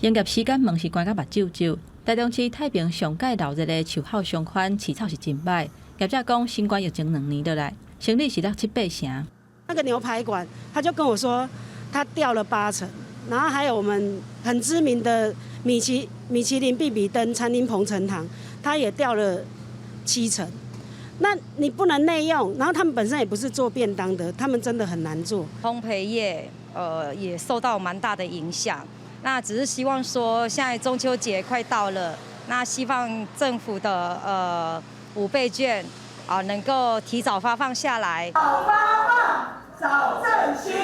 S19: 營業時間門是關甲目睭皺，台中市太平上蓋鬧熱的樹後商圈市場是真歹。業者講，新冠疫情兩年落來，生意是落七八成。
S21: 那個牛排館，他就跟我說，他掉了八成。然後還有我們很知名的米其林必比登餐廳彭成堂，它也掉了七成。那你不能內用，然後他們本身也不是做便當的，他們真的很難做。
S27: 烘焙業也受到蠻大的影響。
S3: 那只是希望說，現在中秋節快到了，那希望政府的五倍券啊能夠提早發放下來。
S5: 早發放，早振興。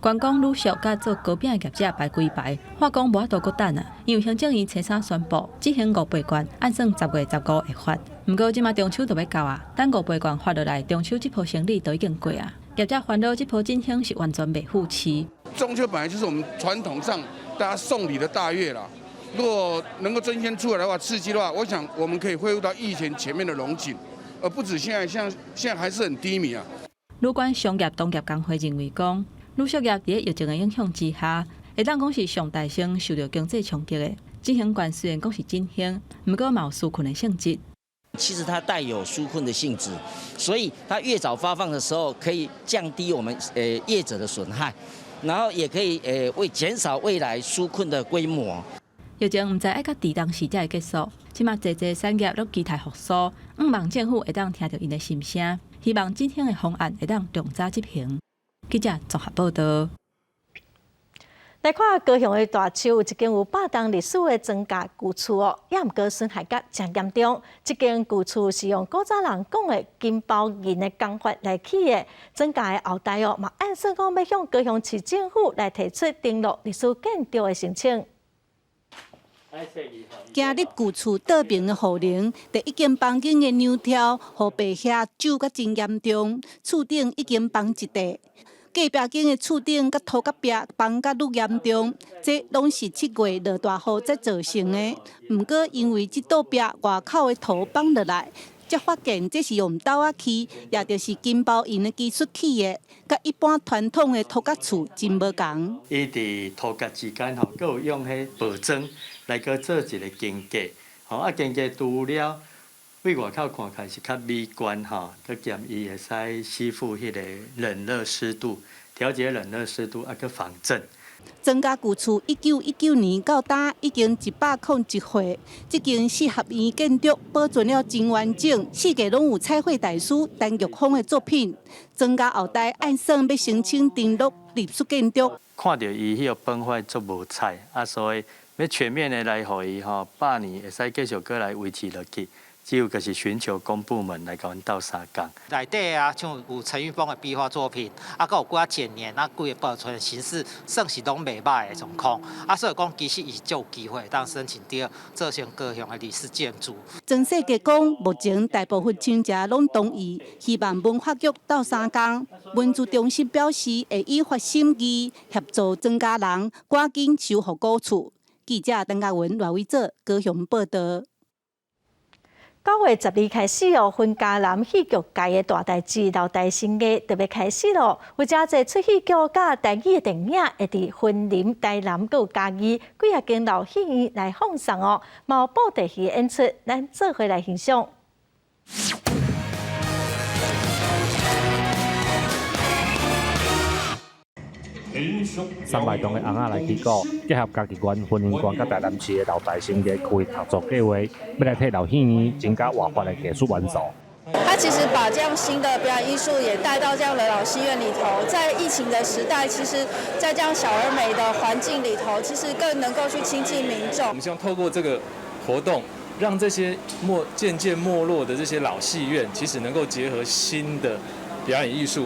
S19: 觀光旅宿佮做糕餅的業者排幾排，話講無法度閣等啊，因為行政院初三宣布執行五倍券，按算10月15會發。毋過這馬中秋就欲到啊，等五倍券發落來，中秋這波生理都已經過啊。業者煩惱這波振興是完全袂赴市。
S7: 中秋本來就是我們傳統上大家送禮的大月啦，如果能夠爭先出來的話，刺激的話，我想我們可以恢復到疫情前面的榮景，而不止現在，像現在還是很低迷啊。
S19: 旅館商業同業公會認為講，旅宿業佇疫情的影響之下，會當講是上大聲受著經濟衝擊的。振興券雖然講是振興，毋過嘛有紓困的性質。
S8: 其實它帶有紓困的性質，所以它越早發放的時候，可以降低我們業者的損害，然後也可以為減少未來紓困的規模。
S19: 疫情毋知愛到佇當時才會結束，這馬濟濟產業攏期待復甦，向望政府會當聽著𪜶的心聲，希望振興的方案會當盡早執行。記者綜合報道。
S1: 來看高雄的大樹，有一間有百冬歷史的莊家舊厝哦，也毋過損害甲誠嚴重。這間舊厝是用古早人講的金包銀的工法來起的，莊家的後代哦，嘛按算講欲向高雄市政府來提出登錄歷史建築的申請。
S10: 行入舊厝倒爿的雨樓，佇一間房間的梁柱，予白蟻蛀甲真嚴重，厝頂已經崩一塊。隔壁間的厝頂佮塗角壁崩甲愈嚴重，這攏是7月落大雨才造成的。毋過因為這倒壁外口的土崩落來，才發現這是用斗仔起，也就是金包銀的技術起的，佮一般傳統的塗角厝真無仝。
S15: 伊佇塗角之間吼，閣有用彼薄磚來閣做一个間隔，吼啊間隔除了對外口看起來是較美觀吼，閣兼伊會使吸附彼个冷熱濕度，調節冷熱濕度，啊閣防震。
S10: 莊家舊厝1919年到今已經101歲，這間四合院建築保存了真完整，四界攏有彩繪大師陳玉峰的作品。莊家後代按算欲申請登錄歷史建築。
S15: 看著伊彼个崩壞足無彩，啊，所以欲全面的來予伊吼百年會使繼續閣來維持落去。只有就是尋求公部門來共阮鬥相共。
S27: 內底啊，像有陳玉峰的壁畫作品，啊，閣有幾仔剪黏，啊，規个保存形式算是攏袂䆀的狀況。啊，所以講其實伊是有機會當申請著做成高雄的歷史建築。
S10: 曾世傑講，目前大部分親戚攏同意，希望文化局鬥相共。文資中心表示會依法審議，協助莊家人趕緊修復古厝。記者鄧家文、賴偉哲高雄報導。
S1: 9月12開始哦，雲嘉南戲劇界的大代誌老台新藝就欲開始囉。有誠濟出戲劇佮台語的電影會佇雲林、台南閣有嘉義幾仔間老戲院來放送哦，嘛有布袋戲演出，咱做伙來欣賞。
S28: 三百棟的尪仔來旗鼓，結合嘉義縣、雲林縣佮台南市的老台新藝區合作計劃，欲來替老戲院增加活潑的藝術元素。
S29: 他其實把這樣新的表演藝術也帶到這樣的老戲院裡頭，在疫情的時代，其實，在這樣小而美的環境裡頭，其實更能夠去親近民眾。
S30: 我們希望透過這個活動，讓這些漸漸沒落的這些老戲院，其實能夠結合新的表演藝術。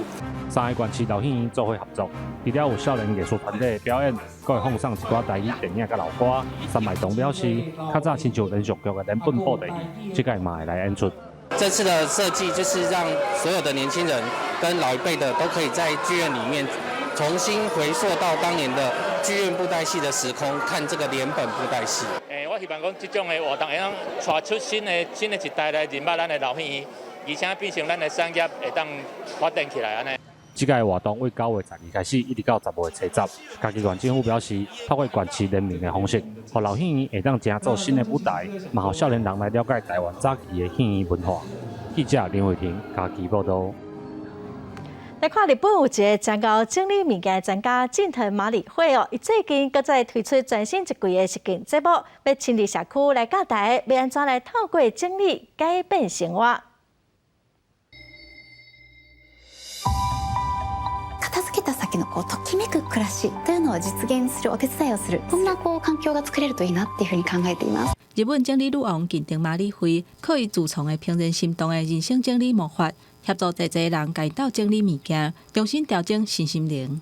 S28: 三个縣市老戲院做伙合作，除了有少年藝術團體的表演，閣會放送一寡台語電影佮老歌。三麥東表示，較早親像連續劇的連本布袋戲，這擺嘛會來演出。
S31: 這次的設計就是讓所有的年輕人跟老一輩的都可以在劇院裡面重新回溯到當年的劇院布袋戲的時空，看這個連本布袋戲。
S32: 我希望講這種的活動會當帶出新的一代來認捌咱的老戲院，而且變成咱的產業會當發展起來按呢。
S28: 這屆活動對9月12開始，一直到10月初十。嘉義縣政府表示，透過縣市聯名的方式，予老戲院會當成做新的舞台，嘛予少年人來了解台灣早期的戲院文化。記者林慧婷嘉義報導。
S1: 來看日本有一个專𠢕整理物件的專家近藤麻理惠哦，伊最近閣再推出全新一季的實境節目，欲親入社區來教大家欲按怎來透過整理改變生活。
S33: 片付けた先
S4: 先のこうときめく暮らしというのを実現するお手伝いをする、そんなこう環境が作れるといいなっていうふうに考えています。
S19: 日本整理女王近藤麻理惠靠伊自創的怦然心動的人生整理魔法，協助濟濟人共𪜶鬥整理物件，重新調整身心靈。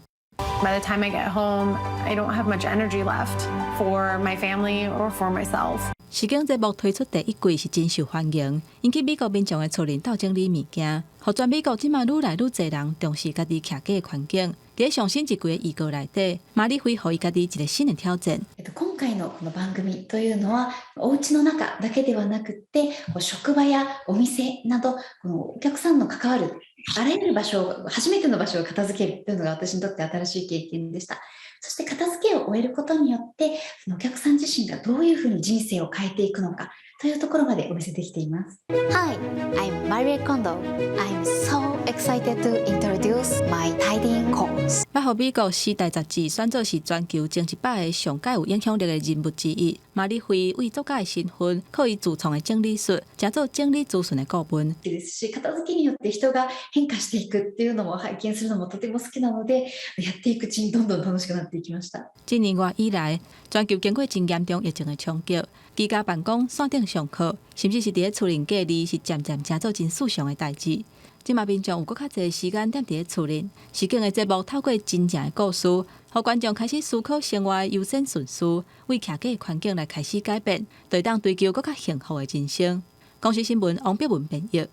S6: By the time I get home, I don't have much energy left for my family or for myself.
S19: 實境節目推出第一季是真受歡迎，引起美國民眾的厝內鬥整理物件，予全美國這馬愈來愈濟人重視家己徛家的環境。佇上新一季的預告內底，麻理惠予伊家己一個新的挑戰。
S4: 今回のこの番組というのは、お家の中だけではなくて、職場やお店など、このお客さんの関わるあらゆる場所を、初めての場所を片付けるというのが私にとって新しい経験でした。そして片付けを終えることによって、そのお客さん自身がどういうふうに人生を変えていくのかというところまでお見せできています。 Hi, I'm Marie Kondo. I'm so excited to introduce my tidying course.
S19: 捌予美國時代雜誌選做是全球前100个上蓋有影響力的人物之一。麻理惠為作家的身份，靠伊自創的整理術，成做整理諮詢的顧問。
S4: ですし、片付けによって人が変化していくっていうのも拝見するのもとても好きなので、やっていくうちにどんどん楽しくなっていきました。
S19: 這年外以來，全球經過真嚴重疫情的衝擊，居家辦公、線頂上課，甚至是佇咧厝內隔離，是漸漸成做真時尚的代誌。這馬民眾有閣較濟時間踮佇咧厝內，實境的節目透過真正的故事，予觀眾開始思考生活的優先順序，為徛家的環境來開始改變，就會當追求閣較幸福的人生。公視新聞王碧文編譯。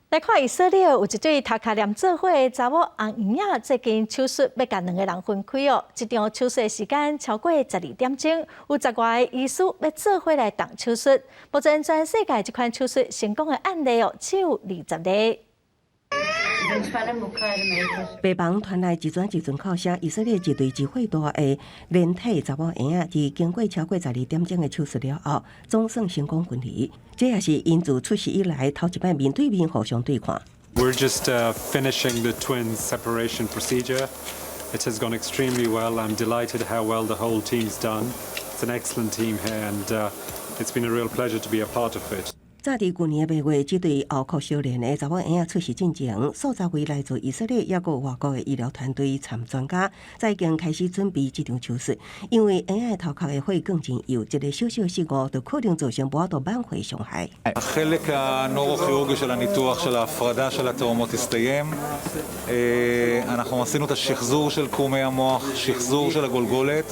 S1: 來看以色列有一對頭殼黏做伙的查某紅嬰仔，最近手術欲共兩个人分開哦。這場手術的時間超過12點鐘，有十外个醫師欲做伙來動手術。目前全世界這款手術成功的案例哦，只有20例。
S9: 病房傳來一陣一陣哭聲，以色列一對1歲大的連體查某嬰仔，佇經過超過12點鐘的手術了後，總算成功分離。這也是𪜶自出世以來頭一擺面對面互相對看。
S11: We're just finishing the twins separation procedure. It has gone extremely well. I'm delighted how well the whole team's done. It's an excellent team here, and it's been a real pleasure to be a part of it.
S9: 早佇舊年的8月，這對後殼相連的查某嬰仔出世進前，數十位來自以色列抑閣外國的醫療團隊參專家，早已經開始準備這場手術。因為嬰仔的頭殼的血管真幼，一個小小失誤就可能造成無法度挽回傷害。
S12: החלק הנוירוכירורגי של הניתוח של ההפרדה של התאומות הסתיים. אנחנו עשינו את השחזור של קרומי המוח, שחזור של הגולגולת,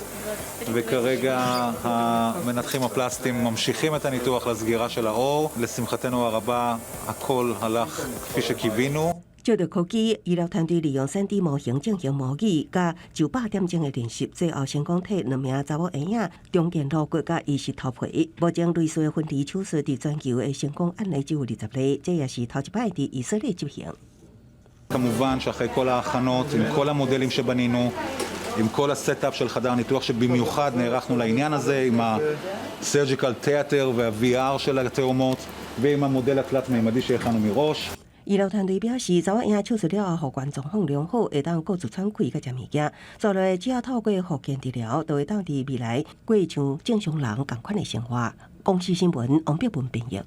S12: וכרגע המנתחים הפלסטיים ממשיכים את הניתוח לסגירה של העור. לשמחתנו הרבה, הכל הלך כפי שקיווינו.
S9: 借著科技，醫療團隊利用3D 模型進行模擬，佮900點鐘的練習，最後成功替兩名查某嬰仔重建顱骨佮移植頭皮。目前類似的分離手術佇全球的成功案例只有20例，這也是頭一擺佇以色列執行。
S12: כמובן שאחרי כל ההכנות, עם כל המודלים שבנינו, עם כל ה setup של חדר ניתוח שבמיוחד נערכנו לעניין הזה, עם ה-surgical theater וה-VR של התאומות, ועם המודל התלת-מימדי שהכנו מראש.
S9: 醫療團隊表示，查某嬰仔手術了後，復原狀況良好，會當各自喘氣佮食物件。接落來只要透過復健治療，就會當佇未來過像正常人仝款的生活。公視新聞王碧文編譯。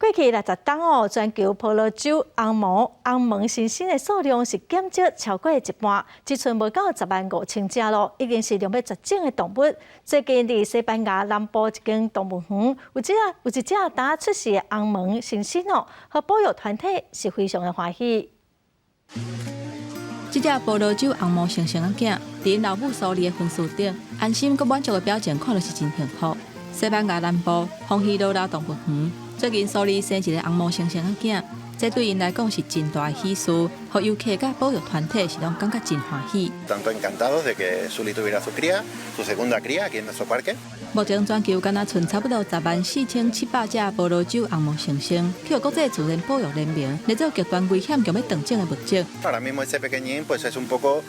S1: 過去60冬哦，全球婆羅洲紅毛紅毛猩猩的數量是減少超過一半，只賰無夠10萬5千隻咯，已經是兩欲絕種的動物。最近佇西班牙南部一間動物園，有一隻剛出世的紅毛猩猩哦，予保育團體是非常的歡喜。
S19: 這隻婆羅洲紅毛猩猩仔囝，佇𪜶老母蘇莉的薰須頂，安心閣滿足的表情，看著是真幸福。西班牙南部豐希羅拉動物園。最近蘇莉生一個紅毛猩猩仔囝，這對𪜶來講是真大的喜事，予遊客佮保育團體是攏感覺真歡喜。
S13: Tanto encantados de que Sully tuviera su cría, su segunda cría aquí en nuestro parque.
S19: 目前全球敢若賰差不多10萬4700隻婆羅洲紅毛猩猩，去予國際自然保育聯盟列做極端危險強欲斷種的物種。
S13: Ahora mismo este pequeñín pues es un poco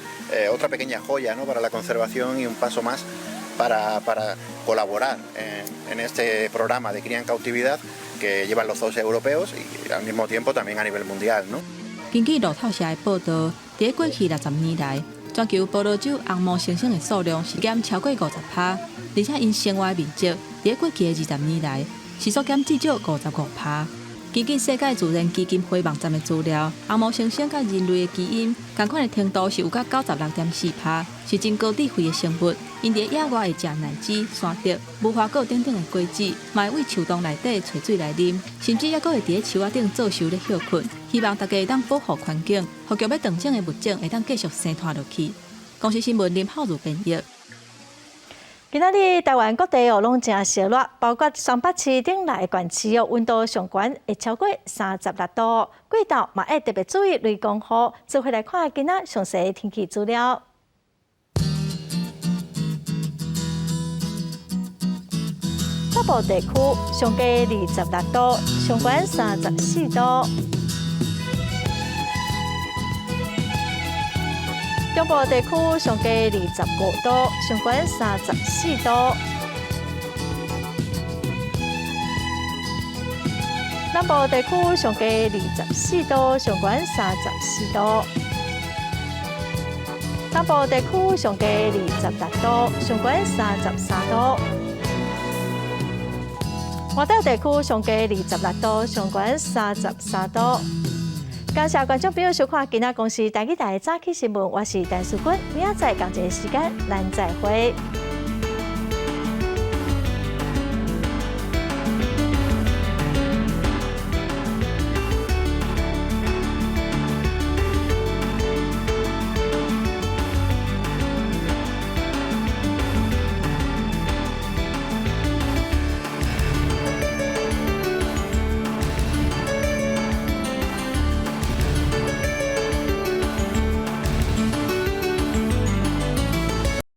S13: otra pequeña joya, ¿no?, para la conservación y un paso más para colaborar en este programa de cría en cautividad que llevan los zoos europeos y al mismo tiempo también a nivel mundial, ¿no?
S19: 根據路透社的報導，佇過去60年來，全球婆羅洲紅毛猩猩的數量是減超過50%，而且𪜶生活的面積，佇過去的20年來是縮減至少55%。根據世界自然基金會網站的資料，紅毛猩猩佮人類的基因仝款的程度是有到96.4%，是真高智慧的生物。𪜶佇野外會食奶子、山竹、無花果等等的果子，嘛會佇樹洞內底揣水來啉，甚至猶閣會佇咧樹仔頂做岫咧歇睏。希望大家會當保護環境，予欲欲斷種的物種會當繼續生湠落去。公視新聞林浩如編譯。
S1: 今仔日台灣各地哦攏誠燒熱，包括雙北市頂內的縣市哦，溫度上懸會超過36度。過晝嘛愛特別注意雷公雨。做伙來看今仔詳細的天氣資料。北部地區上低26度，上懸34度。中部地區上低25度，上懸34度。南部地區上低24度，上懸34度。東部地區上低26度，上懸33度。外島地區上低26度，上懸33度。感謝觀眾朋友收看今仔公視台語台的早起新聞，我是陳淑君，明仔載仝一个時間，咱再會。